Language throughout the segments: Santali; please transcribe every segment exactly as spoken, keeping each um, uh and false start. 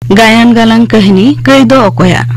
ᱜᱟᱭᱟᱱ ᱜᱟᱞᱟᱝ ᱠᱟᱹᱦᱱᱤ ᱠᱟᱹᱭ ᱫᱚ ᱚᱠᱚᱭᱟᱜ?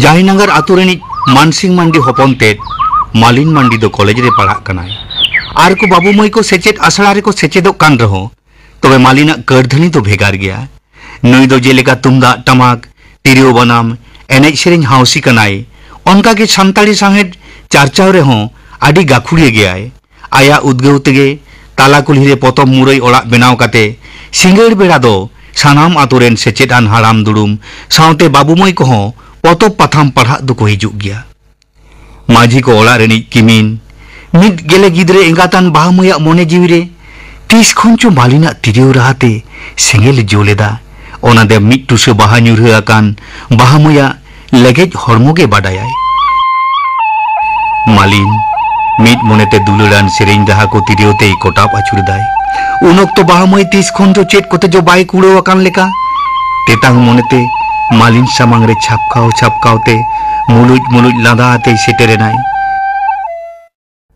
ᱡᱟᱭᱱᱟᱜᱟᱨ ᱟᱛᱳ ᱨᱤᱱᱤᱡ ᱢᱟᱱᱥᱤᱝ ᱢᱟᱱᱰᱤ ᱦᱚᱯᱚᱱ ᱛᱮᱫ ᱢᱟᱞᱤᱱ ᱢᱟᱱᱰᱤ ᱫᱚ ᱠᱚᱞᱮᱡᱽ ᱨᱮ ᱯᱟᱲᱦᱟᱜ ᱠᱟᱱᱟᱭ᱾ ᱟᱨ ᱠᱚ ᱵᱟᱹᱵᱩ ᱢᱟᱹᱭ ᱠᱚ ᱥᱮᱪᱮᱫ ᱟᱥᱲᱟ ᱨᱮᱠᱚ ᱥᱮᱪᱮᱫᱚᱜ ᱠᱟᱱ ᱨᱮᱦᱚᱸ, ᱛᱚᱵᱮ ᱢᱟᱞᱤᱱᱟᱜ ᱠᱟᱹᱨᱫᱷᱟᱹᱱᱤ ᱫᱚ ᱵᱷᱮᱜᱟᱨ ᱜᱮᱭᱟ᱾ ᱱᱩᱭ ᱫᱚ ᱡᱮᱞᱮᱠᱟ ᱛᱩᱢᱫᱟᱜ ᱴᱟᱢᱟᱠ, ᱛᱤᱨᱭᱳ ᱵᱟᱱᱟᱢ, ᱮᱱᱮᱡ ᱥᱮᱨᱮᱧ ᱦᱟᱣᱥᱤ ᱠᱟᱱᱟᱭ, ᱚᱱᱠᱟᱜᱮ ᱥᱟᱱᱛᱟᱲᱤ ᱥᱟᱶᱦᱮᱫ ᱪᱟᱨᱪᱟᱣ ᱨᱮᱦᱚᱸ ᱟᱹᱰᱤ ᱜᱟᱹᱠᱷᱩᱲᱤᱭᱟᱹ ᱜᱮᱭᱟᱭ᱾ ᱟᱭᱟᱜ ᱩᱫᱽᱜᱟᱹᱣ ᱛᱮᱜᱮ ᱛᱟᱞᱟ ᱠᱩᱞᱦᱤ ᱨᱮ ᱯᱚᱛᱚᱵ ᱢᱩᱨᱟᱹᱭ ᱚᱲᱟᱜ ᱵᱮᱱᱟᱣ ᱠᱟᱛᱮ ᱥᱤᱸᱜᱟᱹᱲ ᱵᱮᱲᱟ ᱫᱚ ᱥᱟᱱᱟᱢ ᱟᱛᱳ ᱨᱮᱱ ᱥᱮᱪᱮᱫ ᱟᱱ ᱦᱟᱲᱟᱢ ᱫᱩᱲᱩᱢ ᱥᱟᱶᱛᱮ ᱵᱟᱹᱵᱩ ᱢᱟᱹᱭ ᱠᱚᱦᱚᱸ ᱯᱚᱛᱚᱵ ᱯᱟᱛᱷᱟᱢ ᱯᱟᱲᱦᱟᱜ ᱫᱚᱠᱚ ᱦᱤᱡᱩᱜ ᱜᱮᱭᱟ᱾ ᱢᱟᱹᱡᱷᱤ ᱠᱚ ᱚᱲᱟᱜ ᱨᱤᱱᱤᱡ ᱠᱤᱢᱤᱱ, ᱢᱤᱫ ᱜᱮᱞᱮ ᱜᱤᱫᱽᱨᱟᱹ ᱮᱸᱜᱟᱛᱟᱱ ᱵᱟᱦᱟ ᱢᱟᱹᱭᱟᱜ ᱢᱚᱱᱮ ᱡᱤᱣᱤ ᱨᱮ ᱛᱤᱥ ᱠᱷᱚᱱ ᱪᱚ ᱢᱟᱹᱞᱤᱱᱟᱜ ᱛᱤᱨᱭᱳ ᱨᱟᱦᱟ ᱛᱮ ᱥᱮᱸᱜᱮᱞ ᱡᱩᱞ ᱮᱫᱟ᱾ ᱚᱱᱟ ᱫᱮ ᱢᱤᱫ ᱴᱩᱥᱟᱹ ᱵᱟᱦᱟ ᱧᱩᱨᱦᱟᱹ ᱟᱠᱟᱱ ᱵᱟᱦᱟ ᱢᱟᱹᱭᱟᱜ ᱞᱮᱜᱮᱡ ᱦᱚᱲᱢᱚ ᱜᱮ ᱵᱟᱰᱟᱭᱟᱭ᱾ ᱢᱟᱹᱞᱤᱱ ᱢᱤᱫ ᱢᱚᱱᱮᱛᱮ ᱫᱩᱞᱟᱹᱲᱟᱱ ᱥᱮᱨᱮᱧ ᱨᱟᱦᱟ ᱠᱚ ᱛᱤᱨᱭᱳ ᱛᱮᱭ ᱠᱚᱴᱟᱵ ᱟᱹᱪᱩᱨ ᱮᱫᱟᱭ᱾ ᱩᱱ ᱚᱠᱛᱚ ᱵᱟᱦᱟ ᱢᱟᱹᱭ ᱛᱤᱥ ᱠᱷᱚᱱ ᱪᱚ ᱪᱮᱫ ᱠᱚᱛᱮ ᱪᱚ ᱵᱟᱭ ᱠᱩᱲᱟᱹᱣ ᱟᱠᱟᱱ ᱞᱮᱠᱟ ᱛᱮᱛᱟᱝ ᱢᱚᱱᱮᱛᱮ ᱢᱟᱹᱞᱤᱱ ᱥᱟᱢᱟᱝ ᱨᱮ ᱪᱷᱟᱯᱠᱟᱣ ᱪᱷᱟᱯᱠᱟᱣ ᱛᱮ ᱢᱩᱞᱩᱡ ᱢᱩᱞᱩᱡ ᱞᱟᱸᱫᱟ ᱟᱛᱮᱭ ᱥᱮᱴᱮᱨ ᱮᱱᱟᱭ᱾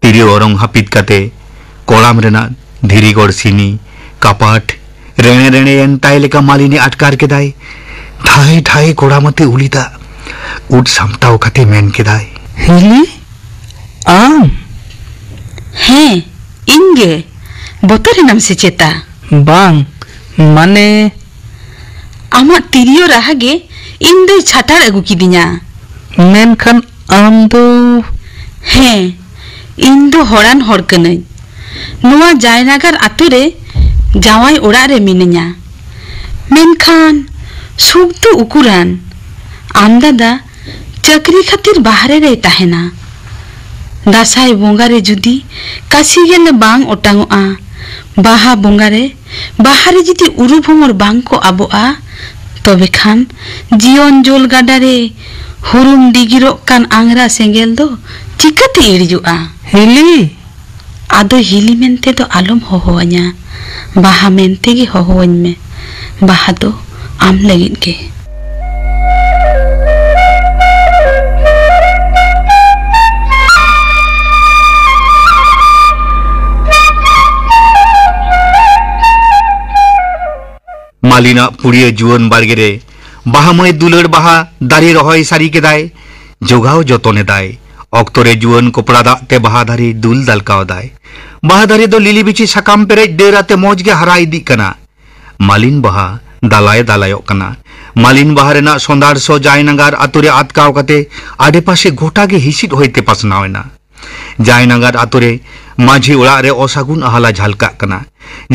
ᱛᱤᱨᱭᱳ ᱚᱨᱚᱝ ᱦᱟᱹᱯᱤᱫ ᱠᱟᱛᱮ ᱠᱚᱲᱟᱢ ᱨᱮᱱᱟᱜ ᱫᱷᱤᱨᱤ ᱜᱚᱲ ᱥᱤᱱᱤ ᱠᱟᱯᱟᱴ ᱨᱮᱬᱮ ᱨᱮᱬᱮᱭᱮᱱ ᱛᱟᱭ ᱞᱮᱠᱟ ᱢᱟᱹᱞᱤᱱᱤ ᱟᱴᱠᱟᱨ ᱠᱮᱫᱟᱭ᱾ ᱫᱷᱟᱭ ᱫᱷᱟᱭ ᱠᱚᱲᱟᱢ ᱟᱛᱮ ᱩᱞᱤ ᱫᱟᱜ ᱩᱫ ᱥᱟᱢᱴᱟᱣ ᱠᱟᱛᱮ ᱢᱮᱱ ᱠᱮᱫᱟᱭ, ᱦᱤᱞᱤ, ᱟᱢ? ᱦᱮᱸ, ᱤᱧ ᱜᱮ᱾ ᱵᱚᱛᱚᱨ ᱮᱱᱟᱢ ᱥᱮ ᱪᱮᱛᱟ? ᱵᱟᱝ, ᱢᱟᱱᱮ᱾ ᱟᱢᱟᱜ ᱛᱤᱨᱭᱳ ᱨᱟᱦᱟ ᱜᱮ ᱤᱧ ᱫᱚᱭ ᱪᱷᱟᱴᱟᱲ ᱟᱹᱜᱩ ᱠᱤᱫᱤᱧᱟ᱾ ᱢᱮᱱᱠᱷᱟᱱ ᱟᱢ ᱫᱚ? ᱦᱮᱸ, ᱤᱧ ᱫᱚ ᱦᱚᱲᱟᱱ ᱦᱚᱲ ᱠᱟᱹᱱᱟᱹᱧ᱾ ᱱᱚᱣᱟ ᱡᱟᱭᱱᱟᱜᱟᱨ ᱟᱛᱳ ᱨᱮ ᱡᱟᱶᱟᱭ ᱚᱲᱟᱜ ᱨᱮ ᱢᱤᱱᱟᱹᱧᱟ᱾ ᱢᱮᱱᱠᱷᱟᱱ ᱥᱩᱠ ᱫᱚ ᱩᱠᱩᱨᱟᱱ? ᱟᱢ ᱫᱟᱫᱟ ᱪᱟᱹᱠᱨᱤ ᱠᱷᱟᱹᱛᱤᱨ ᱵᱟᱦᱨᱮ ᱨᱮᱭ ᱛᱟᱦᱮᱱᱟ᱾ ᱫᱟᱸᱥᱟᱭ ᱵᱚᱸᱜᱟ ᱨᱮ ᱡᱩᱫᱤ ᱠᱟᱥᱤ ᱜᱮᱞᱮ ᱵᱟᱝ ᱚᱴᱟᱝᱚᱜᱼᱟ, ᱵᱟᱦᱟ ᱵᱚᱸᱜᱟ ᱨᱮ, ᱵᱟᱦᱟ ᱨᱮ ᱡᱩᱫᱤ ᱩᱨᱩ ᱵᱷᱩᱢᱚᱨ ᱵᱟᱝ ᱠᱚ ᱟᱵᱚᱜᱼᱟ, ᱛᱚᱵᱮ ᱠᱷᱟᱱ ᱡᱤᱭᱚᱱ ᱡᱳᱞ ᱜᱟᱰᱟ ᱨᱮ ᱦᱩᱨᱩᱢ ᱰᱤᱜᱤᱨᱚᱜ ᱠᱟᱱ ᱟᱝᱨᱟ ᱥᱮᱸᱜᱮᱞ ᱫᱚ ᱪᱤᱠᱟᱹᱛᱮ ᱤᱲᱤᱡᱚᱜᱼᱟ? ᱦᱤᱞᱤ! ᱟᱫᱚ ᱦᱤᱞᱤ ᱢᱮᱱᱛᱮ ᱫᱚ ᱟᱞᱚᱢ ᱦᱚᱦᱚᱣᱟᱹᱧᱟ, ᱵᱟᱦᱟ ᱢᱮᱱᱛᱮ ᱜᱮ ᱦᱚᱦᱚᱣᱟᱹᱧ ᱢᱮ᱾ ᱵᱟᱦᱟ ᱫᱚ ᱟᱢ ᱞᱟᱹᱜᱤᱫ ᱜᱮ᱾ ᱢᱟᱹᱞᱤᱱᱟᱜ ᱯᱩᱲᱤᱭᱟᱹ ᱡᱩᱣᱟᱹᱱ ᱵᱟᱲᱜᱮ ᱨᱮ ᱵᱟᱦᱟ ᱢᱟᱹᱭ ᱫᱩᱞᱟᱹᱲ ᱵᱟᱦᱟ ᱫᱟᱨᱮ ᱨᱚᱦᱚᱭ ᱥᱟᱹᱨᱤ ᱠᱮᱫᱟᱭ, ᱡᱚᱜᱟᱣ ᱡᱚᱛᱚᱱ ᱮᱫᱟᱭ᱾ ᱚᱠᱛᱚ ᱨᱮ ᱡᱩᱣᱟᱹᱱ ᱠᱚᱯᱲᱟ ᱫᱟᱜ ᱛᱮ ᱵᱟᱦᱟ ᱫᱟᱨᱮ ᱫᱩᱞ ᱫᱟᱞᱠᱟᱣ ᱫᱟᱭ᱾ ᱵᱟᱦᱟ ᱫᱟᱨᱮ ᱫᱚ ᱞᱤᱞᱤ ᱵᱤᱪᱷᱤ ᱥᱟᱠᱟᱢ ᱯᱮᱨᱮᱡ ᱰᱟᱹᱨ ᱟᱛᱮ ᱢᱚᱡᱽ ᱜᱮ ᱦᱟᱨᱟ ᱤᱫᱤᱜ ᱠᱟᱱᱟ᱾ ᱢᱟᱹᱞᱤᱱ ᱵᱟᱦᱟ ᱫᱟᱞᱟᱭ ᱫᱟᱞᱟᱭᱚᱜ ᱠᱟᱱᱟ᱾ ᱢᱟᱹᱞᱤᱱ ᱵᱟᱦᱟ ᱨᱮᱱᱟᱜ ᱥᱚᱸᱫᱷᱟᱲ ᱥᱚ ᱡᱟᱭᱱᱟᱜᱟᱨ ᱟᱛᱳ ᱨᱮ ᱟᱛᱠᱟᱣ ᱠᱟᱛᱮ ᱟᱰᱮᱯᱟᱥᱮ ᱜᱚᱴᱟ ᱜᱮ ᱦᱤᱥᱤᱫ ᱦᱚᱭᱛᱮ ᱯᱟᱥᱱᱟᱣ ᱮᱱᱟ᱾ ᱡᱟᱭᱱᱟᱜᱟᱨ ᱟᱛᱳ ᱨᱮ ᱢᱟᱹᱡᱷᱤ ᱚᱲᱟᱜ ᱨᱮ ᱚᱥᱟᱹᱜᱩᱱ ᱟᱦᱟᱞᱟ ᱡᱷᱟᱞᱠᱟᱜ ᱠᱟᱱᱟ᱾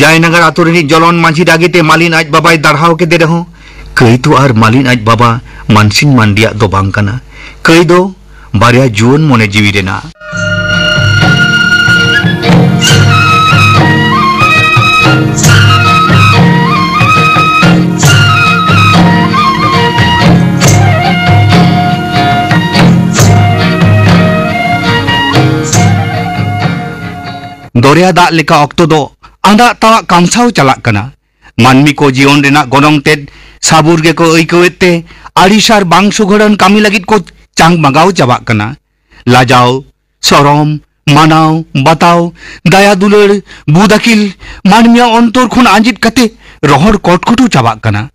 ᱡᱟᱭᱱᱟᱜᱟᱨ ᱟᱛᱳ ᱨᱤᱱᱤᱡ ᱡᱚᱞᱚᱱ ᱢᱟᱹᱡᱷᱤ ᱨᱟᱹᱜᱤ ᱛᱮ ᱢᱟᱹᱞᱤᱱ ᱟᱡ ᱵᱟᱵᱟᱭ ᱫᱟᱲᱦᱟᱣ ᱠᱮᱫᱮ ᱨᱮᱦᱚᱸ, ᱠᱟᱹᱭ ᱫᱚ ᱟᱨ ᱢᱟᱹᱞᱤᱱ ᱟᱡ ᱵᱟᱵᱟ ᱢᱟᱱᱥᱤᱝ ᱢᱟᱱᱰᱤᱭᱟᱜ ᱫᱚ ᱵᱟᱝ ᱠᱟᱱᱟ᱾ ᱠᱟᱹᱭ ᱫᱚ ᱵᱟᱨᱭᱟ ᱡᱩᱣᱟᱹᱱ ᱢᱚᱱᱮ ᱡᱤᱣᱤ ᱨᱮᱱᱟᱜ᱾ ᱫᱚᱨᱭᱟ ᱫᱟᱜ ᱞᱮᱠᱟ ᱚᱠᱛᱚ ᱫᱚ ᱟᱸᱫᱟᱜ ᱛᱟᱣᱟᱜ ᱠᱟᱢᱥᱟᱣ ᱪᱟᱞᱟᱜ ᱠᱟᱱᱟ᱾ ᱢᱟᱹᱱᱢᱤ ᱠᱚ ᱡᱤᱭᱚᱱ ᱨᱮᱱᱟᱜ ᱜᱚᱱᱚᱝ ᱛᱮᱫ ᱥᱟᱵᱩᱨ ᱜᱮᱠᱚ ᱟᱹᱭᱠᱟᱹᱣᱮᱫ ᱛᱮ ᱟᱹᱲᱤᱥ ᱟᱨ ᱵᱟᱝ ᱥᱩᱜᱷᱟᱹᱲᱟᱱ ᱠᱟᱹᱢᱤ ᱞᱟᱹᱜᱤᱫ ᱠᱚ ᱪᱟᱝ ᱵᱟᱸᱜᱟᱣ ᱪᱟᱵᱟᱜ ᱠᱟᱱᱟ᱾ ᱞᱟᱡᱟᱣ, ᱥᱚᱨᱚᱢ, ᱢᱟᱱᱟᱣ, ᱵᱟᱛᱟᱣ, ᱫᱟᱭᱟ ᱫᱩᱞᱟᱹᱲ, ᱵᱩᱫ ᱟᱹᱠᱤᱞ ᱢᱟᱹᱱᱢᱤᱭᱟᱜ ᱚᱱᱛᱚᱨ ᱠᱷᱚᱱ ᱟᱸᱡᱮᱫ ᱠᱟᱛᱮ ᱨᱚᱦᱚᱲ ᱠᱚᱴᱠᱚᱴᱚ ᱪᱟᱵᱟᱜ ᱠᱟᱱᱟ᱾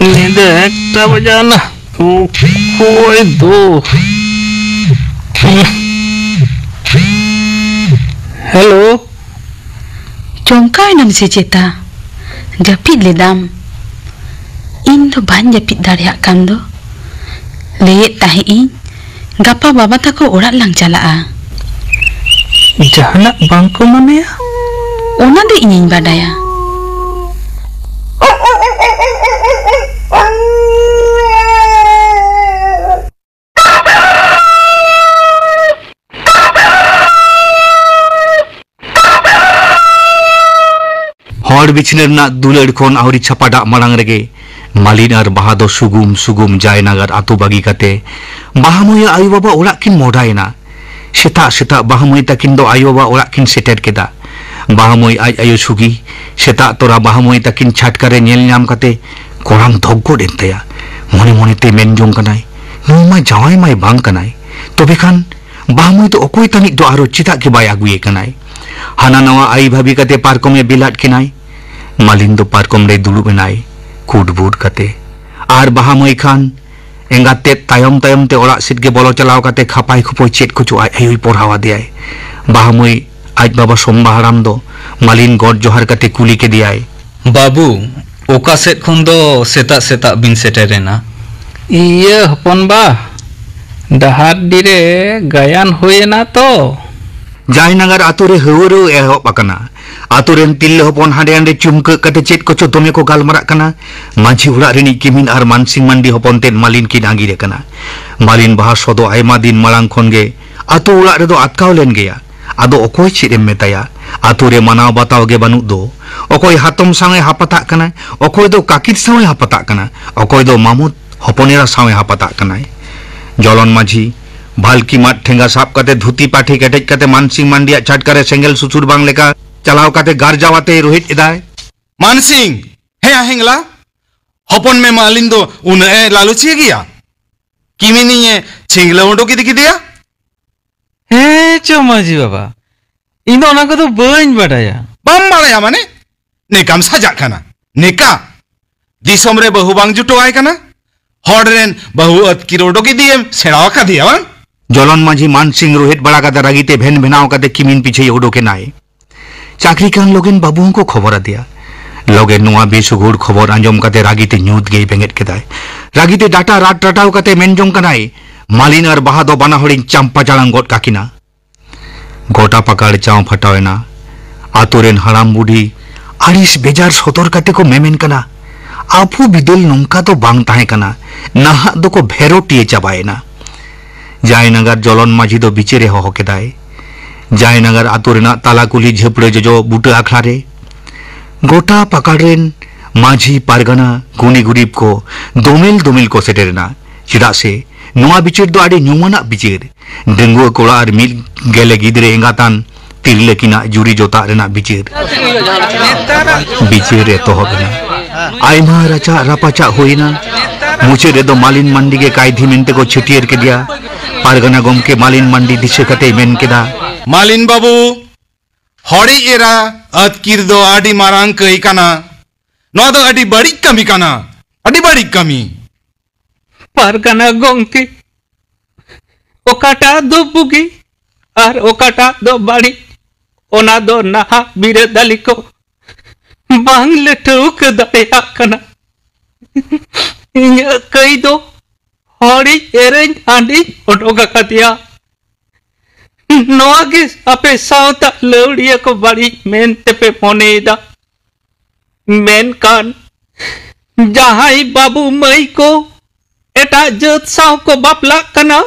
ᱧᱤᱫᱟᱹ ᱮᱠᱴᱟ ᱵᱟᱡᱟᱣᱱᱟ᱾ ᱚᱠᱚᱭ ᱫᱚ? ᱦᱮᱞᱳ᱾ ᱪᱚᱢᱠᱟᱣ ᱮᱱᱟᱢ ᱥᱮ ᱪᱮᱛᱟ? ᱡᱟᱹᱯᱤᱫ ᱞᱮᱫᱟᱢ? ᱤᱧ ᱫᱚ ᱵᱟᱹᱧ ᱡᱟᱹᱯᱤᱫ ᱫᱟᱲᱮᱭᱟᱜ ᱠᱟᱱ ᱫᱚ᱾ ᱞᱟᱹᱭᱮᱫ ᱛᱟᱦᱮᱸᱫ ᱤᱧ, ᱜᱟᱯᱟ ᱵᱟᱵᱟ ᱛᱟᱠᱚ ᱚᱲᱟᱜ ᱞᱟᱝ ᱪᱟᱞᱟᱜᱼᱟ᱾ ᱡᱟᱦᱟᱱᱟᱜ ᱵᱟᱝ ᱠᱚ ᱢᱚᱱᱮᱭᱟ? ᱚᱱᱟ ᱫᱚ ᱤᱧᱤᱧ ᱵᱟᱰᱟᱭᱟ᱾ ᱦᱚᱲ ᱵᱤᱪᱷᱱᱟᱹ ᱨᱮᱱᱟᱜ ᱫᱩᱞᱟᱹᱲ ᱠᱷᱚᱱ ᱟᱹᱣᱨᱤ ᱪᱷᱟᱯᱟᱰᱟᱜ ᱢᱟᱲᱟᱝ ᱨᱮᱜᱮ ᱢᱟᱹᱞᱤᱱ ᱟᱨ ᱵᱟᱦᱟ ᱫᱚ ᱥᱩᱜᱩᱢ ᱥᱩᱜᱩᱢ ᱡᱟᱭᱱᱟᱜᱟᱨ ᱟᱛᱳ ᱵᱟᱹᱜᱤ ᱠᱟᱛᱮ ᱵᱟᱦᱟ ᱢᱟᱹᱭᱟᱜ ᱟᱭᱳ ᱵᱟᱵᱟ ᱚᱲᱟᱜ ᱠᱤᱱ ᱢᱚᱦᱰᱟᱭᱮᱱᱟ᱾ ᱥᱮᱛᱟᱜ ᱥᱮᱛᱟᱜ ᱵᱟᱦᱟ ᱢᱟᱹᱭ ᱛᱟᱹᱠᱤᱱ ᱫᱚ ᱟᱭᱳ ᱵᱟᱵᱟ ᱚᱲᱟᱜ ᱠᱤᱱ ᱥᱮᱴᱮᱨ ᱠᱮᱫᱟ᱾ ᱵᱟᱦᱟ ᱢᱟᱹᱭ ᱟᱡ ᱟᱭᱳ ᱥᱩᱜᱤ ᱥᱮᱛᱟᱜ ᱛᱚᱨᱟ ᱵᱟᱦᱟ ᱢᱟᱹᱭ ᱛᱟᱹᱠᱤᱱ ᱪᱷᱟᱴᱠᱟ ᱨᱮ ᱧᱮᱞ ᱧᱟᱢ ᱠᱟᱛᱮ ᱠᱚᱲᱟᱢ ᱫᱷᱚᱠ ᱜᱚᱫ ᱮᱱ ᱛᱟᱭᱟ᱾ ᱢᱚᱱᱮ ᱢᱚᱱᱮ ᱛᱮ ᱢᱮᱱ ᱡᱚᱝ ᱠᱟᱱᱟᱭ, "ᱱᱩᱭ ᱢᱟ ᱡᱟᱶᱟᱭ ᱢᱟᱭ ᱵᱟᱝ ᱠᱟᱱᱟᱭ, ᱛᱚᱵᱮ ᱠᱷᱟᱱ ᱵᱟᱦᱟ ᱢᱟᱹᱭ ᱫᱚ ᱚᱠᱚᱭ ᱛᱟᱹᱱᱤᱡ ᱫᱚ ᱟᱨᱚ ᱪᱮᱫᱟᱜ ᱜᱮ ᱵᱟᱭ ᱟᱹᱜᱩᱭᱮ ᱠᱟᱱᱟᱭ?" ᱦᱟᱱᱟ ᱱᱟᱣᱟ ᱟᱭ ᱵᱷᱟᱵᱤ ᱠᱟᱛᱮ ᱯᱟᱨᱠᱚᱢ ᱮ ᱵᱮᱞᱟᱫ ᱠᱤᱱᱟᱭ᱾ ᱢᱟᱹᱞᱤᱱ ᱫᱚ ᱯᱟᱨᱠᱚᱢ ᱨᱮᱭ ᱫᱩᱲᱩᱵ ᱮᱱᱟᱭ, ᱠᱩᱴ ᱵᱩᱴ ᱠᱟᱛᱮ᱾ ᱟᱨ ᱵᱟᱦᱟ ᱢᱟᱹᱭ ᱠᱷᱟᱱ ᱮᱸᱜᱟᱛ ᱛᱮᱫ ᱛᱟᱭᱚᱢ ᱛᱟᱭᱚᱢ ᱛᱮ ᱚᱲᱟᱜ ᱥᱮᱫ ᱜᱮ ᱵᱚᱞᱚ ᱪᱟᱞᱟᱣ ᱠᱟᱛᱮ ᱠᱷᱟᱯᱟᱭ ᱠᱷᱩᱯᱟᱹᱭ ᱪᱮᱫ ᱠᱚᱪᱚ ᱟᱡ ᱟᱭᱳᱭ ᱯᱚᱲᱦᱟᱣ ᱟᱫᱮᱭᱟᱭ᱾ ᱵᱟᱦᱟ ᱢᱟᱹᱭ ᱟᱡ ᱵᱟᱵᱟ ᱥᱚᱢᱵᱟ ᱦᱟᱲᱟᱢ ᱫᱚ ᱢᱟᱹᱞᱤᱱ ᱜᱚᱰ ᱡᱚᱦᱟᱨ ᱠᱟᱛᱮ ᱠᱩᱞᱤ ᱠᱮᱫᱮᱭᱟᱭ, "ᱵᱟᱹᱵᱩ, ᱚᱠᱟ ᱥᱮᱫ ᱠᱷᱚᱱ ᱫᱚ ᱥᱮᱛᱟᱜ ᱥᱮᱛᱟᱜ ᱵᱤᱱ ᱥᱮᱴᱮᱨᱮᱱᱟ?" ᱤᱭᱟᱹ ᱦᱚᱯᱚᱱ ᱵᱟ, ᱰᱟᱦᱟᱨᱰᱤ ᱨᱮ ᱜᱟᱭᱟᱱ ᱦᱩᱭᱮᱱᱟ ᱛᱚ᱾ ᱡᱟᱭᱱᱟᱜᱟᱨ ᱟᱛᱳ ᱨᱮ ᱦᱟᱹᱣᱟᱹᱨᱟᱹᱣ ᱮᱦᱚᱵ ᱟᱠᱟᱱᱟ᱾ ᱟᱛᱳ ᱨᱮᱱ ᱛᱤᱨᱞᱟᱹ ᱦᱚᱯᱚᱱ ᱦᱟᱸᱰᱮ ᱱᱟᱰᱮ ᱪᱩᱢᱠᱟᱹᱜ ᱠᱟᱛᱮ ᱪᱮᱫ ᱠᱚᱪᱚ ᱫᱚᱢᱮ ᱠᱚ ᱜᱟᱞᱢᱟᱨᱟᱜ ᱠᱟᱱᱟ᱾ ᱢᱟᱹᱡᱷᱤ ᱚᱲᱟᱜ ᱨᱤᱱᱤᱡ ᱠᱤᱢᱤᱱ ᱟᱨ ᱢᱟᱱᱥᱤᱝ ᱢᱟᱱᱰᱤ ᱦᱚᱯᱚᱱ ᱛᱮᱫ ᱢᱟᱹᱞᱤᱱ ᱠᱤᱱ ᱟᱸᱜᱤᱨ ᱟᱠᱟᱱᱟ᱾ ᱢᱟᱹᱞᱤᱱ ᱵᱟᱦᱟ ᱥᱚ ᱫᱚ ᱟᱭᱢᱟ ᱫᱤᱱ ᱢᱟᱲᱟᱝ ᱠᱷᱚᱱ ᱜᱮ ᱟᱛᱳ ᱚᱲᱟᱜ ᱨᱮᱫᱚ ᱟᱴᱠᱟᱣ ᱞᱮᱱ ᱜᱮᱭᱟ᱾ ᱟᱫᱚ ᱚᱠᱚᱭ ᱪᱮᱫ ᱮᱢ ᱢᱮᱛᱟᱭᱟ? ᱟᱛᱳ ᱨᱮ ᱢᱟᱱᱟᱣ ᱵᱟᱛᱟᱣ ᱜᱮ ᱵᱟᱹᱱᱩᱜ ᱫᱚ᱾ ᱚᱠᱚᱭ ᱦᱟᱛᱚᱢ ᱥᱟᱶ ᱮ ᱦᱟᱯᱟᱛᱟᱜ ᱠᱟᱱᱟᱭ, ᱚᱠᱚᱭ ᱫᱚ ᱠᱟᱠᱤᱨ ᱥᱟᱶ ᱮ ᱦᱟᱯᱟᱛᱟᱜ ᱠᱟᱱᱟ, ᱚᱠᱚᱭ ᱫᱚ ᱢᱟᱢᱚ ᱦᱚᱯᱚᱱ ᱮᱨᱟ ᱥᱟᱶ ᱮ ᱦᱟᱯᱟᱛᱟᱜ ᱠᱟᱱᱟᱭ᱾ ᱡᱚᱞᱚᱱ ᱢᱟᱹᱡᱷᱤ ᱵᱷᱟᱞᱠᱤ ᱢᱟᱫ ᱴᱷᱮᱸᱜᱟ ᱥᱟᱵ ᱠᱟᱛᱮ ᱫᱷᱩᱛᱤ ᱯᱟᱹᱴᱷᱤ ᱠᱮᱴᱮᱡ ᱠᱟᱛᱮ ᱢᱟᱱᱥᱤᱝ ᱢᱟᱱᱰᱤᱭᱟᱜ ᱪᱷᱟᱴᱠᱟ ᱨᱮ ᱥᱮᱸᱜᱮᱞ ᱥᱩᱥᱩᱨ ᱵᱟᱝ ᱞᱮᱠᱟ ᱪᱟᱞᱟᱣ ᱠᱟᱛᱮ ᱜᱟᱨᱡᱟᱣ ᱟᱛᱮ ᱨᱩᱦᱮᱫ ᱮᱫᱟᱭ᱾ ᱢᱟᱱᱥᱤᱝ! ᱦᱮᱸ ᱦᱮᱝᱞᱟ, ᱦᱚᱯᱚᱱ ᱢᱮ ᱢᱟᱹᱞᱤᱱ ᱫᱚ ᱩᱱᱟᱹᱜ ᱮ ᱞᱟᱞᱚᱪᱤᱭᱟᱹ ᱜᱮᱭᱟ? ᱠᱤᱢᱤᱱᱤᱧ ᱮ ᱪᱷᱤᱝᱞᱟᱹᱣ ᱩᱰᱩᱠ ᱤᱫᱤ ᱠᱮᱫᱮᱭᱟ? ᱦᱮᱸ ᱪᱚ ᱢᱟᱹᱡᱷᱤ ᱵᱟᱵᱟ, ᱤᱧ ᱫᱚ ᱚᱱᱟ ᱠᱚᱫᱚ ᱵᱟᱹᱧ ᱵᱟᱰᱟᱭᱟ᱾ ᱵᱟᱢ ᱵᱟᱲᱟᱭᱟ ᱢᱟᱱᱮ? ᱱᱮᱠᱟᱢ ᱥᱟᱡᱟᱜ ᱠᱟᱱᱟ, ᱱᱮᱠᱟ᱾ ᱫᱤᱥᱚᱢ ᱨᱮ ᱵᱟᱹᱦᱩ ᱵᱟᱝ ᱡᱩᱴᱟᱹᱣᱟᱭ ᱠᱟᱱᱟ, ᱦᱚᱲ ᱨᱮᱱ ᱵᱟᱹᱦᱩ ᱟᱹᱛᱠᱤᱨ ᱩᱰᱩᱠ ᱤᱫᱤᱭᱮᱢ ᱥᱮᱬᱟ ᱟᱠᱟᱫᱮᱭᱟ ᱵᱟᱝ? ᱡᱚᱞᱚᱱ ᱢᱟᱹᱡᱷᱤ ᱢᱟᱱ ᱥᱤᱝ ᱨᱳᱦᱮᱫ ᱵᱟᱲᱟ ᱠᱟᱛᱮ ᱨᱟᱹᱜᱤ ᱛᱮ ᱵᱷᱮᱱ ᱵᱷᱮᱱᱟᱣ ᱠᱟᱛᱮ ᱠᱤᱢᱤᱱ ᱯᱤᱪᱷᱟᱹᱭ ᱩᱰᱩᱠ ᱮᱱᱟᱭ᱾ ᱪᱟᱹᱠᱨᱤ ᱠᱟᱱ ᱞᱚᱜᱮᱱ ᱵᱟᱹᱵᱩ ᱦᱚᱸᱠᱚ ᱠᱷᱚᱵᱚᱨ ᱟᱫᱮᱭᱟ᱾ ᱞᱚᱜᱮᱱ ᱱᱚᱣᱟ ᱵᱮᱥᱩᱜᱩᱲ ᱠᱷᱚᱵᱚᱨ ᱟᱸᱡᱚᱢ ᱠᱟᱛᱮ ᱨᱟᱹᱜᱤ ᱛᱮ ᱧᱩᱛ ᱜᱮᱭ ᱵᱮᱸᱜᱮᱫ ᱠᱮᱫᱟᱭ᱾ ᱨᱟᱹᱜᱤ ᱛᱮ ᱰᱟᱴᱟ ᱨᱟᱴ ᱨᱟᱴᱟᱣ ᱠᱟᱛᱮ ᱢᱮᱱ ᱡᱚᱝ ᱠᱟᱱᱟᱭ, "ᱢᱟᱞᱤᱱ ᱟᱨ ᱵᱟᱦᱟ ᱫᱚ ᱵᱟᱱᱟ ᱦᱚᱲᱤᱧ ᱪᱟᱢᱯᱟ ᱪᱟᱲᱟᱝ ᱜᱚᱫ ᱠᱟᱠᱤᱱᱟ᱾" ᱜᱚᱴᱟ ᱯᱟᱠᱟᱲ ᱪᱟᱣ ᱯᱷᱟᱴᱟᱣ ᱮᱱᱟ᱾ ᱟᱛᱳ ᱨᱮᱱ ᱦᱟᱲᱟᱢ ᱵᱩᱰᱷᱤ ᱟᱹᱲᱤᱥ ᱵᱮᱡᱟᱨ ᱥᱚᱫᱚᱨ ᱠᱟᱛᱮ ᱠᱚ ᱢᱮᱢᱮᱱ ᱠᱟᱱᱟ, "ᱟᱵᱚ ᱵᱤᱫᱟᱹᱞ ᱱᱚᱝᱠᱟ ᱫᱚ ᱵᱟᱝ ᱛᱟᱦᱮᱸ ᱠᱟᱱᱟ, ᱱᱟᱦᱟᱜ ᱫᱚᱠᱚ ᱵᱷᱮᱨᱳᱴᱤᱭᱟᱹ ᱪᱟᱵᱟᱭᱮᱱᱟ᱾" ᱡᱟᱭᱱᱟᱜᱟᱨ ᱡᱚᱞᱚᱱ ᱢᱟᱹᱡᱷᱤ ᱫᱚ ᱵᱤᱪᱟᱹᱨᱮ ᱦᱚᱦᱚ ᱠᱮᱫᱟᱭ᱾ ᱡᱟᱭᱱᱟᱜᱟᱨ ᱟᱛᱳ ᱨᱮᱱᱟᱜ ᱛᱟᱞᱟ ᱠᱩᱞᱦᱤ ᱡᱷᱟᱹᱯᱲᱟᱹ ᱡᱚᱡᱚ ᱵᱩᱴᱟᱹ ᱟᱠᱷᱲᱟ ᱨᱮ ᱜᱚᱴᱟ ᱯᱟᱠᱟᱲ ᱨᱮᱱ ᱢᱟᱹᱡᱷᱤ, ᱯᱟᱨᱜᱟᱱᱟ, ᱜᱩᱱᱤ ᱜᱩᱨᱤᱵ ᱠᱚ ᱫᱚᱢᱮᱞ ᱫᱚᱢᱮᱞ ᱠᱚ ᱥᱮᱴᱮᱨᱮᱱᱟ᱾ ᱪᱮᱫᱟᱜ ᱥᱮ ᱱᱚᱣᱟ ᱵᱤᱪᱟᱹᱨ ᱫᱚ ᱟᱹᱰᱤ ᱧᱩᱢᱟᱱᱟᱜ ᱵᱤᱪᱟᱹᱨ᱾ ᱰᱟᱺᱜᱩᱣᱟᱹ ᱠᱚᱲᱟ ᱟᱨ ᱢᱤᱫ ᱜᱮᱞᱮ ᱜᱤᱫᱽᱨᱟᱹ ᱮᱸᱜᱟᱛᱟᱱ ᱛᱤᱨᱞᱟᱹ ᱠᱤᱱᱟᱜ ᱡᱩᱨᱤ ᱡᱚᱛᱟᱜ ᱨᱮᱱᱟᱜ ᱵᱤᱪᱟᱹᱨ᱾ ᱵᱤᱪᱟᱹᱨ ᱮᱛᱚᱦᱚᱵ ᱮᱱᱟ᱾ ᱟᱭᱢᱟ ᱨᱟᱪᱟᱜ ᱨᱟᱯᱟᱪᱟᱜ ᱦᱩᱭᱮᱱᱟ᱾ ᱢᱩᱪᱟᱹᱫ ᱨᱮᱫᱚ ᱢᱟᱞᱤᱱ ᱢᱟᱱᱰᱤ ᱜᱮ ᱠᱟᱭᱫᱷᱤ ᱢᱮᱱᱛᱮ ᱠᱚ ᱪᱷᱟᱹᱴᱭᱟᱹᱨ ᱠᱮᱫᱮᱭᱟ᱾ ᱯᱟᱨᱜᱟᱱᱟ ᱜᱚᱢᱠᱮ ᱢᱟᱞᱤᱱ ᱢᱟᱱᱰᱤ ᱫᱤᱥᱟᱹ ᱠᱟᱛᱮᱭ ᱢᱮᱱ ᱠᱮᱫᱟ, ᱢᱟᱞᱤᱱ ᱵᱟᱹᱵᱩ, ᱦᱚᱲᱤᱡ ᱮᱨᱟ ᱟᱹᱛᱠᱤᱨ ᱫᱚ ᱟᱹᱰᱤ ᱢᱟᱨᱟᱝ ᱠᱟᱹᱭ ᱠᱟᱱᱟ᱾ ᱱᱚᱣᱟ ᱫᱚ ᱟᱹᱰᱤ ᱵᱟᱹᱲᱤᱡ ᱠᱟᱹᱢᱤ ᱠᱟᱱᱟ, ᱟᱹᱰᱤ ᱵᱟᱹᱲᱤᱡ ᱠᱟᱹᱢᱤ᱾ ᱯᱟᱨᱜᱟᱱᱟ ᱜᱚᱢᱠᱮ, ᱚᱠᱟᱴᱟᱜ ᱫᱚ ᱵᱩᱜᱤ ᱟᱨ ᱚᱠᱟᱴᱟᱜ ᱫᱚ ᱵᱟᱹᱲᱤᱡ, ᱚᱱᱟ ᱫᱚ ᱱᱟᱦᱟᱜ ᱵᱤᱨᱟᱹᱫᱟᱹᱞᱤ ᱠᱚ ᱵᱟᱝ ᱞᱮ ᱴᱷᱟᱹᱣᱠᱟᱹ ᱫᱟᱲᱮᱭᱟᱜ ᱠᱟᱱᱟ᱾ ᱤᱧᱟᱹᱜ ᱠᱟᱹᱭ ᱫᱚ ᱦᱚᱲᱤᱡ ᱮᱨᱟᱧ ᱦᱟᱺᱰᱤᱧ ᱚᱰᱚᱠ ᱟᱠᱟᱫᱮᱭᱟ᱾ ᱱᱚᱣᱟ ᱜᱮ ᱟᱯᱮ ᱥᱟᱶᱛᱟ ᱞᱟᱹᱣᱲᱤᱭᱟᱹ ᱠᱚ ᱵᱟᱹᱲᱤᱡ ᱢᱮᱱ ᱛᱮᱯᱮ ᱢᱚᱱᱮᱭᱮᱫᱟ᱾ ᱢᱮᱱᱠᱷᱟᱱ ᱡᱟᱦᱟᱸᱭ ᱵᱟᱹᱵᱩ ᱢᱟᱹᱭ ᱠᱚ ᱮᱴᱟᱜ ᱡᱟᱹᱛ ᱥᱟᱶ ᱠᱚ ᱵᱟᱯᱞᱟᱜ ᱠᱟᱱᱟ,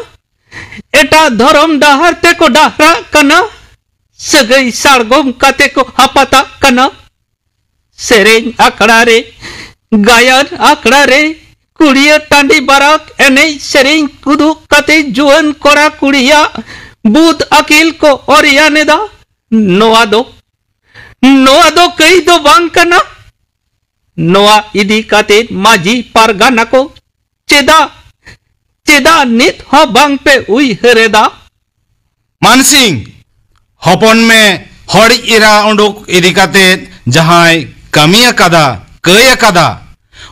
ᱮᱴᱟᱜ ᱫᱷᱚᱨᱚᱢ ᱰᱟᱦᱟᱨ ᱛᱮᱠᱚ ᱰᱟᱦᱨᱟᱜ ᱠᱟᱱᱟ, ᱥᱟᱹᱜᱟᱹᱭ ᱥᱟᱲᱜᱚᱢ ᱠᱟᱛᱮ ᱠᱚ ᱦᱟᱯᱟᱛᱟᱜ ᱠᱟᱱᱟ, ᱥᱮᱨᱮᱧ ᱟᱠᱷᱲᱟ ᱨᱮ, ᱜᱟᱭᱟᱱ ᱟᱠᱷᱲᱟ ᱨᱮ, ᱠᱩᱲᱤᱭᱟᱹ ᱴᱟᱺᱰᱤ ᱵᱟᱨᱟᱠ ᱮᱱᱮᱡ ᱥᱮᱨᱮᱧ ᱩᱫᱩᱜ ᱠᱟᱛᱮ ᱡᱩᱣᱟᱹᱱ ᱠᱚᱲᱟ ᱠᱩᱲᱤᱭᱟᱜ ᱵᱩᱫ ᱟᱹᱠᱤᱞ ᱠᱚ ᱚᱨᱭᱟᱱ ᱮᱫᱟ᱾ ᱱᱚᱣᱟ ᱫᱚ, ᱱᱚᱣᱟ ᱫᱚ ᱠᱟᱹᱭ ᱫᱚ ᱵᱟᱝ ᱠᱟᱱᱟ᱾ ᱱᱚᱣᱟ ᱤᱫᱤ ᱠᱟᱛᱮ ᱢᱟᱹᱡᱷᱤ ᱯᱟᱨᱜᱟᱱᱟ ᱠᱚ ᱪᱮᱫᱟᱜ, ᱪᱮᱫᱟᱜ ᱱᱤᱛ ᱦᱚᱸ ᱵᱟᱝ ᱯᱮ ᱩᱭᱦᱟᱹᱨ ᱮᱫᱟ? ᱢᱟᱱᱥᱤᱝ, ᱦᱚᱯᱚᱱ ᱢᱮ, ᱦᱚᱲᱤᱡ ᱮᱨᱟ ᱩᱰᱩᱠ ᱤᱫᱤ ᱠᱟᱛᱮ ᱡᱟᱦᱟᱸᱭ ᱠᱟᱹᱢᱤ ᱟᱠᱟᱫᱟ, ᱠᱟᱹᱭ ᱟᱠᱟᱫᱟ,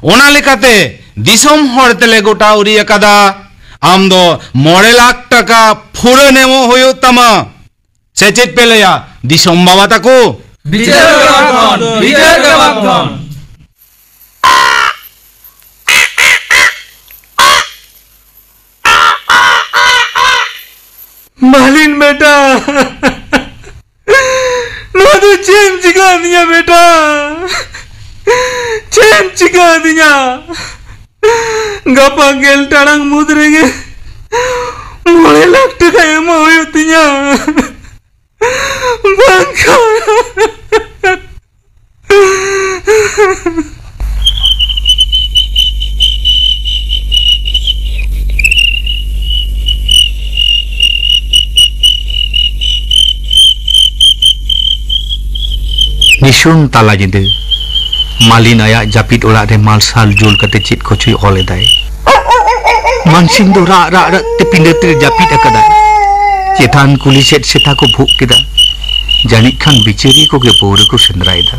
ᱚᱱᱟ ᱞᱮᱠᱟᱛᱮ ᱫᱤᱥᱚᱢ ᱦᱚᱲ ᱛᱮᱞᱮ ᱜᱚᱴᱟ ᱩᱨᱤ ᱟᱠᱟᱫᱟ᱾ ᱟᱢ ᱫᱚ ᱢᱚᱬᱮ ᱞᱟᱠᱷ ᱴᱟᱠᱟ ᱯᱷᱩᱨᱟᱹᱱ ᱮᱢᱚᱜ ᱦᱩᱭᱩᱜ ᱛᱟᱢᱟ᱾ ᱥᱮ ᱪᱮᱫ ᱯᱮ ᱞᱟᱹᱭᱟ, ᱫᱤᱥᱚᱢ ᱵᱟᱵᱟ ᱛᱟᱠᱚ? ᱵᱤᱪᱟᱹᱨ ᱜᱮ ᱵᱟᱝ ᱠᱷᱚᱱ, ᱵᱤᱪᱟᱹᱨ ᱜᱮ ᱵᱟᱝ ᱠᱷᱚᱱ᱾ ᱢᱟᱞᱤᱱ ᱵᱮᱴᱟ, ᱱᱚᱣᱟ ᱫᱚ ᱪᱮᱫ ᱮᱢ ᱪᱤᱠᱟᱹ ᱟᱹᱫᱤᱧᱟ ᱵᱮᱴᱟ? ᱪᱮᱫ ᱮᱢ ᱪᱤᱠᱟᱹ ᱟᱹᱫᱤᱧᱟ? ᱜᱟᱯᱟ ᱜᱮᱞ ᱴᱟᱲᱟᱝ ᱢᱩᱫᱽ ᱨᱮᱜᱮ ᱢᱚᱬᱮ ᱞᱟᱠᱷ ᱴᱟᱠᱟ ᱮᱢᱚᱜ ᱦᱩᱭᱩᱜ ᱛᱤᱧᱟ, ᱵᱟᱝᱠᱷᱟᱱ ᱱᱤᱥᱩᱱ ᱛᱟᱞᱟ ᱧᱤᱫᱟᱹ ᱢᱟᱞᱤᱱ ᱟᱭᱟᱜ ᱡᱟᱹᱯᱤᱫ ᱚᱲᱟᱜ ᱨᱮ ᱢᱟᱨᱥᱟᱞ ᱡᱩᱞ ᱠᱟᱛᱮ ᱪᱮᱫ ᱠᱚᱪᱚᱭ ᱚᱞ ᱮᱫᱟᱭ᱾ ᱢᱟᱱᱥᱤᱝ ᱫᱚ ᱨᱟᱜ ᱨᱟᱜ ᱨᱟᱜ ᱛᱮ ᱯᱤᱸᱰᱟᱹ ᱛᱮ ᱡᱟᱹᱯᱤᱫ ᱟᱠᱟᱫᱟᱭ᱾ ᱪᱮᱛᱟᱱ ᱠᱩᱞᱦᱤ ᱥᱮᱫ ᱥᱮᱛᱟ ᱠᱚ ᱵᱷᱩᱜ ᱠᱮᱫᱟ᱾ ᱡᱟᱹᱱᱤᱡ ᱠᱷᱟᱱ ᱵᱤᱪᱟᱹᱨᱤᱭᱟᱹ ᱠᱚᱜᱮ ᱯᱟᱹᱣᱨᱟᱹ ᱠᱚ ᱥᱮᱸᱫᱽᱨᱟᱭᱮᱫᱟ᱾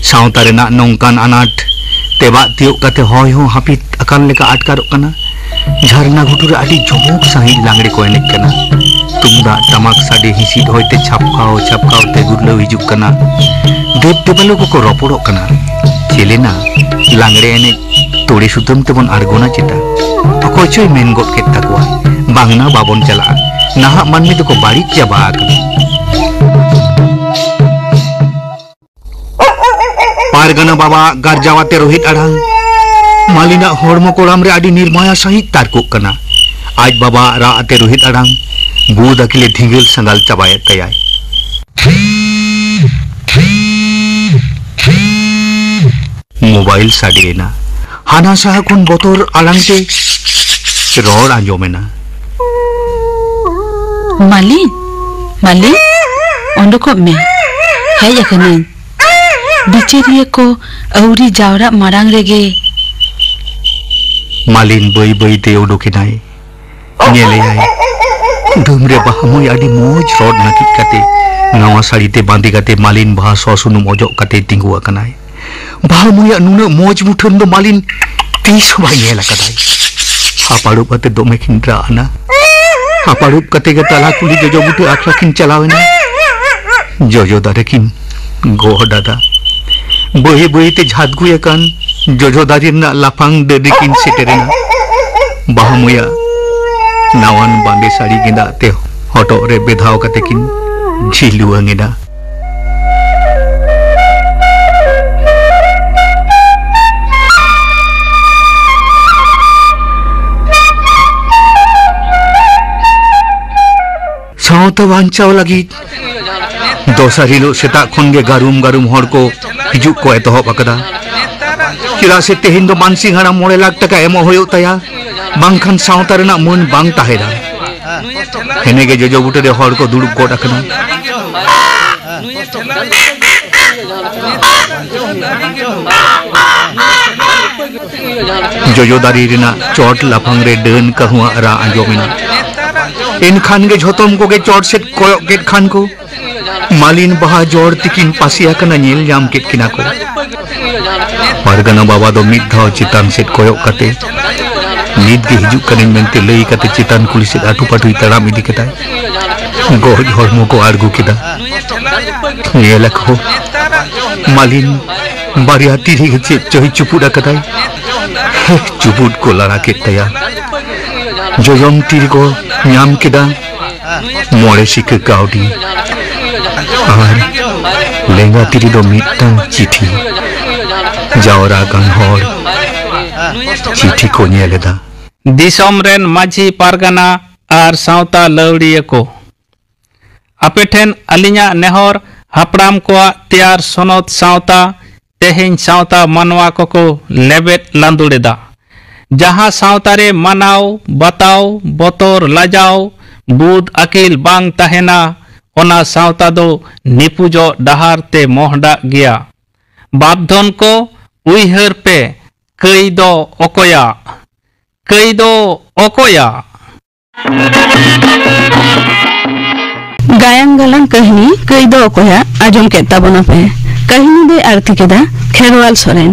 ᱥᱟᱶᱛᱟ ᱨᱮᱱᱟᱜ ᱱᱚᱝᱠᱟᱱ ᱟᱱᱟᱴ ᱛᱮᱵᱟᱜ ᱛᱤᱭᱳᱜ ᱠᱟᱛᱮ ᱦᱚᱭ ᱦᱚᱸ ᱦᱟᱹᱯᱤᱫ ᱟᱠᱟᱱ ᱞᱮᱠᱟ ᱟᱴᱠᱟᱨᱚᱜ ᱠᱟᱱᱟ᱾ ᱡᱷᱟᱨᱱᱟ ᱜᱷᱩᱴᱩ ᱨᱮ ᱟᱹᱰᱤ ᱡᱚᱢᱚᱠ ᱥᱟᱺᱦᱤᱡ ᱞᱟᱜᱽᱲᱮ ᱠᱚ ᱮᱱᱮᱡ ᱠᱟᱱᱟ᱾ ᱛᱩᱢᱫᱟᱜ ᱴᱟᱢᱟᱠ ᱥᱟᱰᱮ ᱦᱤᱸᱥᱤᱫ ᱦᱚᱭᱛᱮ ᱪᱷᱟᱯᱠᱟᱣ ᱪᱷᱟᱯᱠᱟᱣ ᱛᱮ ᱜᱩᱨᱞᱟᱹᱣ ᱦᱤᱡᱩᱜ ᱠᱟᱱᱟ᱾ ᱫᱮᱵ ᱫᱮᱵᱟᱞᱳ ᱠᱚᱠᱚ ᱨᱚᱯᱚᱲᱚᱜ ᱠᱟᱱᱟ᱾ ᱪᱮᱞᱮᱱᱟ, ᱞᱟᱜᱽᱲᱮ ᱮᱱᱮᱡ ᱛᱚᱲᱮ ᱥᱩᱛᱟᱹᱢ ᱛᱮᱵᱚᱱ ᱟᱬᱜᱚᱱᱟ ᱪᱮᱛᱟ? ᱚᱠᱚᱭ ᱪᱚᱭ ᱢᱮᱱ ᱜᱚᱫ ᱠᱮᱫ ᱛᱟᱠᱚᱣᱟ, ᱵᱟᱝᱱᱟ ᱵᱟᱵᱚᱱ ᱪᱟᱞᱟᱜᱼᱟ, ᱱᱟᱦᱟᱜ ᱢᱟᱹᱱᱢᱤ ᱫᱚᱠᱚ ᱵᱟᱹᱲᱤᱡ ᱪᱟᱵᱟ ᱟᱠᱟᱱᱟ᱾ ᱯᱟᱨᱜᱟᱱᱟ ᱵᱟᱵᱟᱣᱟᱜ ᱜᱟᱨᱡᱟᱣ ᱟᱛᱮ ᱨᱳᱦᱤᱛ ᱟᱲᱟᱝ ᱢᱟᱹᱞᱤᱱᱟᱜ ᱦᱚᱲᱢᱚ ᱠᱚᱲᱟᱢ ᱨᱮ ᱟᱹᱰᱤ ᱱᱤᱨᱢᱟᱭᱟ ᱥᱟᱹᱦᱤᱡ ᱛᱟᱨᱠᱚᱜ ᱠᱟᱱᱟ᱾ ᱟᱡ ᱵᱟᱵᱟᱣᱟᱜ ᱨᱟᱜ ᱟᱛᱮ ᱨᱳᱦᱤᱛ ᱟᱲᱟᱝ ᱵᱩᱫ ᱟᱹᱠᱤᱞᱮ ᱫᱷᱤᱸᱜᱟᱹᱞ ᱥᱟᱸᱜᱟᱞ ᱪᱟᱵᱟᱭᱮᱫ ᱛᱟᱭᱟᱭ᱾ ᱢᱳᱵᱟᱭᱤᱞ ᱥᱟᱰᱮᱭᱮᱱᱟ᱾ ᱦᱟᱱᱟ ᱥᱟᱦᱟ ᱠᱷᱚᱱ ᱵᱚᱛᱚᱨ ᱟᱲᱟᱝ ᱛᱮ ᱨᱚᱲ ᱟᱸᱡᱚᱢᱮᱱᱟ᱾ ᱢᱟᱹᱞᱤᱱ, ᱢᱟᱹᱞᱤᱱ, ᱚᱰᱚᱠᱚᱜ ᱢᱮ, ᱦᱮᱡ ᱟᱠᱟᱱᱟᱹᱧ᱾ ᱵᱤᱪᱟᱹᱨᱤᱭᱟᱹ ᱠᱚ ᱟᱹᱣᱨᱤ ᱡᱟᱣᱨᱟᱜ ᱢᱟᱲᱟᱝ ᱨᱮᱜᱮ᱾ ᱢᱟᱹᱞᱤᱱ ᱵᱟᱹᱭ ᱵᱟᱹᱭ ᱛᱮ ᱚᱰᱚᱠᱮᱱᱟᱭ᱾ ᱧᱮᱞᱮᱭᱟᱭ, ᱠᱩᱰᱟᱹᱢ ᱨᱮ ᱵᱟᱦᱟ ᱢᱟᱹᱭ ᱟᱹᱰᱤ ᱢᱚᱡᱽ ᱨᱚᱰ ᱱᱟᱹᱠᱤᱡ ᱠᱟᱛᱮ, ᱱᱟᱣᱟ ᱥᱟᱹᱲᱤ ᱛᱮ ᱵᱟᱸᱫᱮ ᱠᱟᱛᱮ ᱢᱟᱹᱞᱤᱱ ᱵᱟᱦᱟ ᱥᱚ ᱥᱩᱱᱩᱢ ᱚᱡᱚᱜ ᱠᱟᱛᱮ ᱛᱤᱸᱜᱩ ᱟᱠᱟᱱᱟᱭ᱾ ᱵᱟᱦᱟ ᱢᱟᱹᱭᱟᱜ ᱱᱩᱱᱟᱹᱜ ᱢᱚᱡᱽ ᱢᱩᱴᱷᱟᱹᱱ ᱫᱚ ᱢᱟᱹᱞᱤᱱ ᱛᱤᱥ ᱦᱚᱸ ᱵᱟᱭ ᱧᱮᱞ ᱟᱠᱟᱫᱟᱭ᱾ ᱦᱟᱯᱟᱲᱩᱵ ᱟᱛᱮ ᱫᱚᱢᱮ ᱠᱤᱱ ᱨᱟᱜ ᱟᱱᱟ᱾ ᱦᱟᱯᱟᱲᱩᱵ ᱠᱟᱛᱮ ᱜᱮ ᱛᱟᱞᱟ ᱠᱩᱞᱦᱤ ᱡᱚᱡᱚ ᱵᱩᱴᱟᱹ ᱟᱠᱷᱲᱟ ᱠᱤᱱ ᱪᱟᱞᱟᱣ ᱮᱱᱟ᱾ ᱡᱚᱡᱚ ᱫᱟᱨᱮ ᱠᱤᱱ ᱜᱚᱦᱚᱰ ᱟᱫᱟ᱾ ᱵᱟᱹᱭ ᱵᱟᱹᱭ ᱛᱮ ᱡᱷᱟᱫᱽᱜᱩᱭ ᱟᱠᱟᱱ ᱡᱚᱡᱚ ᱫᱟᱨᱮ ᱨᱮᱱᱟᱜ ᱞᱟᱯᱷᱟᱝ ᱰᱟᱹᱨ ᱨᱮᱠᱤᱱ ᱥᱮᱴᱮᱨ ᱮᱱᱟ᱾ ᱵᱟᱦᱟ ᱢᱟᱹᱭᱟᱜ ᱱᱟᱣᱟᱱ ᱵᱟᱸᱫᱮ ᱥᱟᱹᱲᱤ ᱜᱮᱸᱫᱟᱜ ᱛᱮ ᱦᱚᱴᱚᱜ ᱨᱮ ᱵᱮᱫᱷᱟᱣ ᱠᱟᱛᱮ ᱠᱤᱱ ᱡᱷᱤᱞᱩᱣᱟᱹᱝ ᱮᱱᱟ᱾ ᱥᱟᱶᱛᱟ ᱵᱟᱧᱪᱟᱣ ᱞᱟᱹᱜᱤᱫ ᱫᱚᱥᱟᱨ ᱦᱤᱞᱳᱜ ᱥᱮᱛᱟᱜ ᱠᱷᱚᱱ ᱜᱮ ᱜᱟᱹᱨᱩᱢ ᱜᱟᱹᱨᱩᱢ ᱦᱚᱲ ᱠᱚ ᱦᱤᱡᱩᱜ ᱠᱚ ᱮᱛᱚᱦᱚᱵ ᱟᱠᱟᱫᱟ᱾ ᱪᱮᱫᱟᱜ ᱥᱮ ᱛᱮᱦᱮᱧ ᱫᱚ ᱢᱟᱱᱥᱤᱝ ᱦᱟᱲᱟᱢ ᱢᱚᱬᱮ ᱞᱟᱠᱷ ᱴᱟᱠᱟ ᱮᱢᱚᱜ ᱦᱩᱭᱩᱜ ᱛᱟᱭᱟ, ᱵᱟᱝᱠᱷᱟᱱ ᱥᱟᱶᱛᱟ ᱨᱮᱱᱟᱜ ᱢᱟᱹᱱ ᱵᱟᱝ ᱛᱟᱦᱮᱱᱟ᱾ ᱦᱮᱱᱮ ᱜᱮ ᱡᱚᱡᱚ ᱵᱩᱴᱟᱹ ᱨᱮ ᱦᱚᱲ ᱠᱚ ᱫᱩᱲᱩᱵ ᱜᱚᱫ ᱟᱠᱟᱱᱟ᱾ ᱡᱚᱡᱚ ᱫᱟᱨᱮ ᱨᱮᱱᱟᱜ ᱪᱚᱴ ᱞᱟᱯᱷᱟᱝ ᱨᱮ ᱰᱟᱹᱱ ᱠᱟᱹᱦᱩᱣᱟᱜ ᱨᱟᱜ ᱟᱸᱡᱚᱢ ᱮᱱᱟ᱾ ᱮᱱᱠᱷᱟᱱ ᱜᱮ ᱡᱷᱚᱛᱚᱢ ᱠᱚᱜᱮ ᱪᱚᱴ ᱥᱮᱫ ᱠᱚᱭᱚᱜ ᱠᱮᱫ ᱠᱷᱟᱱ ᱠᱚ ᱢᱟᱞᱤᱱ ᱵᱟᱦᱟ ᱡᱚᱲ ᱛᱤᱠᱤᱱ ᱯᱟᱹᱥᱤ ᱟᱠᱟᱱᱟ ᱧᱮᱞ ᱧᱟᱢ ᱠᱮᱫ ᱠᱤᱱᱟ ᱠᱚ᱾ ᱯᱟᱨᱜᱟᱱᱟ ᱵᱟᱵᱟ ᱫᱚ ᱢᱤᱫ ᱫᱷᱟᱣ ᱪᱮᱛᱟᱱ ᱥᱮᱫ ᱠᱚᱭᱚᱜ ᱠᱟᱛᱮ, "ᱱᱤᱛ ᱜᱮ ᱦᱤᱡᱩᱜ ᱠᱟᱹᱱᱟᱹᱧ" ᱢᱮᱱᱛᱮ ᱞᱟᱹᱭ ᱠᱟᱛᱮ ᱪᱮᱛᱟᱱ ᱠᱩᱞᱦᱤ ᱥᱮᱫ ᱟᱹᱴᱩ ᱯᱟᱹᱴᱩᱭ ᱛᱟᱲᱟᱢ ᱤᱫᱤ ᱠᱮᱫᱟᱭ᱾ ᱜᱚᱦᱚᱡ ᱦᱚᱲᱢᱚ ᱠᱚ ᱟᱬᱜᱚ ᱠᱮᱫᱟ᱾ ᱧᱮᱞ ᱟᱠᱚ, ᱢᱟᱞᱤᱱ ᱵᱟᱨᱭᱟ ᱛᱤ ᱨᱮᱜᱮ ᱪᱮᱫ ᱪᱚᱭ ᱪᱩᱯᱩᱫ ᱟᱠᱟᱫᱟᱭ᱾ ᱪᱩᱯᱩᱫ ᱠᱚ ᱞᱟᱲᱟ ᱠᱮᱫ ᱛᱟᱭᱟ᱾ ᱡᱚᱡᱚᱢ ᱛᱤ ᱨᱮᱠᱚ ᱧᱟᱢ ᱠᱮᱫᱟ ᱢᱚᱬᱮ ᱥᱤᱠᱟᱹ ᱠᱟᱹᱣᱰᱤ ᱟᱨ ᱞᱮᱸᱜᱟ ᱛᱤ ᱨᱮᱫᱚ ᱢᱤᱫᱴᱟᱝ ᱪᱤᱴᱷᱤ᱾ ᱡᱟᱣᱨᱟ ᱟᱠᱟᱱ ᱦᱚᱲ ᱪᱤᱴᱷᱤ ᱠᱚ ᱧᱮᱞ ᱮᱫᱟ᱾ ᱫᱤᱥᱚᱢ ᱨᱮᱱ ᱢᱟᱹᱡᱷᱤ ᱯᱟᱨᱜᱟᱱᱟ ᱟᱨ ᱥᱟᱶᱛᱟ ᱞᱟᱹᱣᱲᱤᱭᱟᱹ ᱠᱚ, ᱟᱯᱮ ᱴᱷᱮᱱ ᱟᱹᱞᱤᱧᱟᱜ ᱱᱮᱦᱚᱨ, ᱦᱟᱯᱲᱟᱢ ᱠᱚᱣᱟᱜ ᱛᱮᱭᱟᱨ ᱥᱚᱱᱚᱛ ᱥᱟᱶᱛᱟ ᱛᱮᱦᱮᱧ ᱥᱟᱶᱛᱟ ᱢᱟᱱᱣᱟ ᱠᱚᱠᱚ ᱞᱮᱵᱮᱫ ᱞᱟᱸᱫᱩᱲ ᱮᱫᱟ᱾ ᱡᱟᱦᱟᱸ ᱥᱟᱶᱛᱟ ᱨᱮ ᱢᱟᱱᱟᱣ, ᱵᱟᱛᱟᱣ, ᱵᱚᱛᱚᱨ, ᱞᱟᱡᱟᱣ, ᱵᱩᱫ, ᱟᱹᱠᱤᱞ ᱵᱟᱝ ᱛᱟᱦᱮᱱᱟ, ᱚᱱᱟ ᱥᱟᱶᱛᱟ ᱫᱚ ᱱᱤᱯᱩᱡᱚᱜ ᱰᱟᱦᱟᱨ ᱛᱮ ᱢᱚᱦᱰᱟᱜ ᱜᱮᱭᱟ᱾ ᱵᱟᱯᱫᱷᱚᱱ ᱠᱚ ᱩᱭᱦᱟᱹᱨ ᱯᱮ, ᱠᱟᱹᱭ ᱫᱚ ᱚᱠᱚᱭᱟᱜ? ᱠᱟᱹᱭ ᱫᱚ ᱚᱠᱚᱭᱟᱜ? ᱜᱟᱭᱟᱱ ᱜᱟᱞᱟᱝ ᱠᱟᱹᱦᱱᱤ ᱠᱟᱹᱭ ᱫᱚ ᱚᱠᱚᱭᱟᱜ ᱟᱸᱡᱚᱢ ᱠᱮᱫ ᱛᱟᱵᱚᱱᱟᱯᱮ᱾ ᱠᱟᱹᱦᱱᱤ ᱫᱚᱭ ᱟᱬᱛᱤ ᱠᱮᱫᱟ ᱠᱷᱮᱨᱣᱟᱞ ᱥᱚᱨᱮᱱ᱾